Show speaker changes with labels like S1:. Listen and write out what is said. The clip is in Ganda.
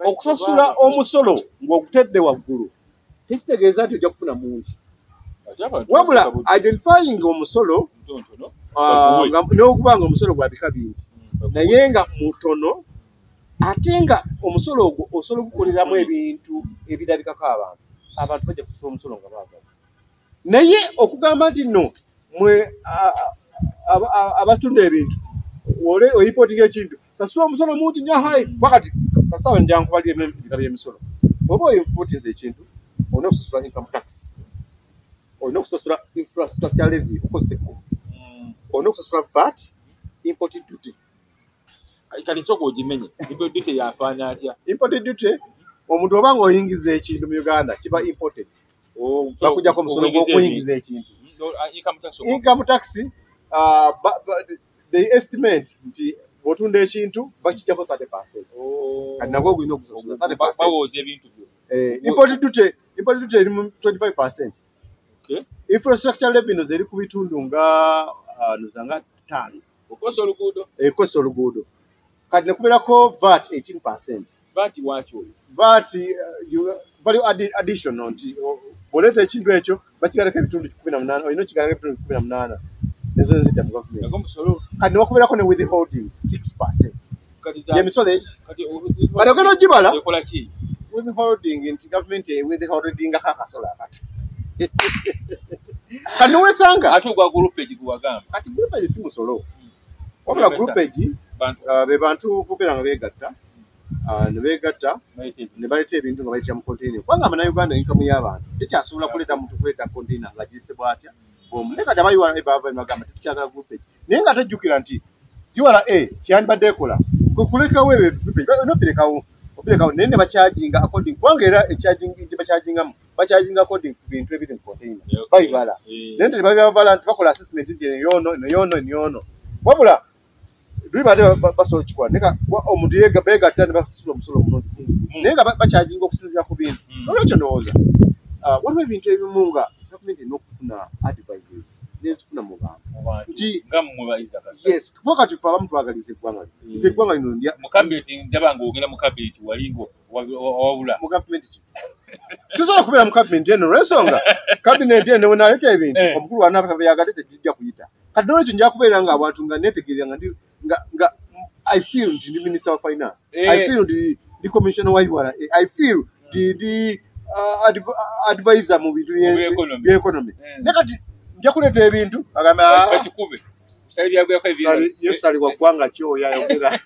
S1: Okusasula omusolo ng'ogutedde waggulu tekitegeeza nti ojja kufuna mungi, wabula identifying omusolo n'okuba nga omusolo gwa bika bingi naye nga mutono, ate nga omusolo ogwo osobola okukoleramu ebintu ebirabikako abantu. Abantu bajja kusasula omusolo nga baagala. Naye okugamba nti nno mwe abatunda ebintu oimportinga ekintu sasula omusolo mungi nnyo high wakati kasawe nja nkubalira ebika by'emisolo. Bw'oba oimportinze ekintu olina okusasula income tax, olina okusasula infrastructure levy okozesa ekkubo, olina okusasula VAT, import duty.
S2: Kati nsooka ogimenye, import duty yafaana atya?
S1: Import duty, omuntu oba ng'oyingiza ekintu mu Uganda kiba imported, bakuggyako omusolo gw'okuyingiza ekintu. Income tax, they estimate nti bw'otunda ekintu bakiggyako 30%. Kati nagwo gulina okusasula 30%.
S2: Bawooza ebintu byo.
S1: Import duty eri mu 25%. Infrastructure revenues eri ku bitundu nga noza nga 5.
S2: Okozesa oluguudo.
S1: Ekosa oluguudo. Kati nekubeerako VAT 18%.
S2: VAT waki oyo?
S1: VAT, value addition, nti bw'oleeta ekintu ekyo bakigalako ebitundu 18, olina okigalako ebitundu 18 ezo nzidda mu gavumenti.
S2: Nago musolo.
S1: Kati newakubeerako ne withholding 6%.
S2: Kati
S1: Yemisolo eki
S2: kati
S1: kati ogenda ogibala.
S2: Ekola ki?
S1: Withholding nti gavumenti withholdingako akasolo akato. Kati newesanga
S2: Ate ogwa groupage gwewagamba?
S1: Kati groupage si musolo, wabula groupage
S2: Bantu
S1: be bantu kubeera nga beegatta, ne beegatta ne baleeta ebintu nga bayitira mu container, kubanga Abannayuganda income y'abantu tekyasobola kuleeta muntu kuleeta container nga girise bw'atya bw'omu. Naye kati aba URA baava ne bagamba tetukyagala groupage, naye nga tejjukira nti URA kyandibadde ekola kwe kulekawo ebyo groupage, olina obirekawo, naye ne bacharginga according, kubanga era echarging gye bachargingamu, bacharginga according ku bintu ebiri mu container, babibala. Naye nti babibala nti bakola assessment nti eno yono, eno yono, eno yono, wabula luli badde basobola okukikola naye omuntu beegatta ne basasula omusolo omulungi gumu, naye nga bacharginga okusinziira ku bintu. Nolwekyo ndowooza waliwo ebintu ebimu nga gavumenti erina okufuna advices nezifuna mu bantu nti
S2: Nga mmwe bayiza kasa.
S1: Yes, kuba kati ffe abamu twagaliza eggwanga lino. Nze eggwanga lino ndya
S2: Mu cabinet ndaba ng'ogenda mu cabinet wali ngo wawula.
S1: Mu gavumenti ki? Sisobola kubeera mu cabinet eno olw'ensonga cabinet eno wenaleeta ebintu omukulu wanaabyagadde tegijja kuyita. Kati nolwekyo nja kubeera nga abantu nga neetegerera nga ndi nga I feel nti ndi minister of finance, I feel nti ndi commissioner wa URA, I feel nti ndi advisor mu bintu
S2: Mu by'economy.
S1: by'economy. Naye kati nja kuleeta ebintu agambe, "Ah,
S2: Bakikube. Sali byagwako ebintu.
S1: Ye Ssali wa ggwanga ki oyo ayogera?"